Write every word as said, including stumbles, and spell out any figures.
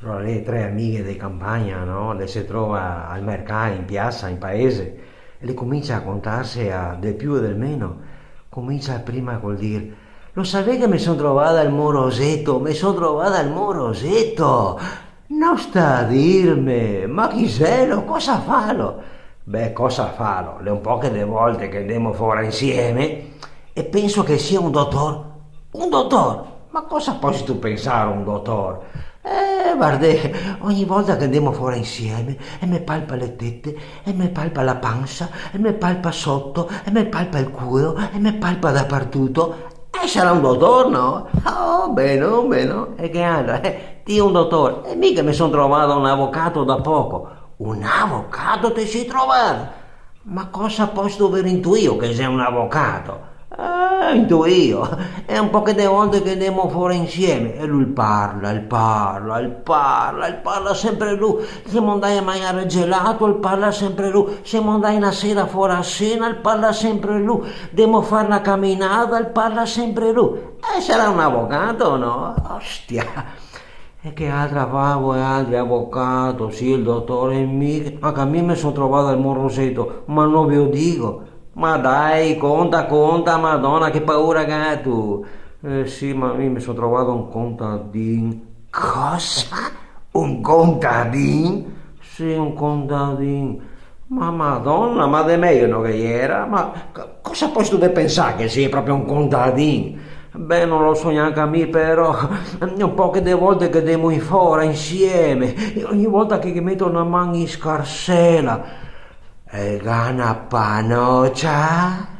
Alora le tre amighe de campagna, no? Le se trova al mercà, in piasa, in paese, e le comincia a contarse a del più e del meno. Comincia prima col dir: "Lo savè che me son trovada el moroseto, me son trovada el moroseto!" "No sta dirme, ma chi xelo, cosa falo?" "Beh, cosa falo? L'è un poche de volte che ndemo fora insieme e penso che sia un dotor." "Un dotor? Ma cosa posto pensar un dotor?" "Eh, vardè, ogni volta che ndemo fora insieme e me palpa le tete, e me palpa la pansa, e me palpa soto, e me palpa el culo, e me palpa dapartuto, e sarà un dotor, no?" "Oh, beno, beno." "E che altro? Eh, ti un dotor? E mi che me son trovada un avocato da poco." "Un avocato te si trovada? Ma cosa posto aver intuìo che xe un avocato?" "Eh, intuìo. L'è un poche de volte che ndemo fora insieme e lu el parla, el parla, el parla, el parla sempre lu. Semo ndai a magnare gelato, el parla sempre lu. Semo ndai na sera fora a sena, el parla sempre lu. Ndemo far na caminada, el parla sempre lu. E sarà un avocato, no?" "Ostia!" "E che altra fa, voaltri, avocato, sì, el dotor, e mi, anca mi me son trovada el moroseto, ma no ve lo digo." "Ma dai, conta, conta, Madona, che paura che gatu!" "Eh sì, ma mi me son trovada un contadin." "Cosa? Un contadin?" "Sì, un contadin." "Ma Madona, ma de mejo no ghe iera? Ma co-, cosa posto de pensar che sia proprio un contadin?" "Beh, no lo so gnanca mi, però un poche de volte che ndemo in fora insieme, e ogni volta che ghe meto na man in scarsela, el ga na panocia."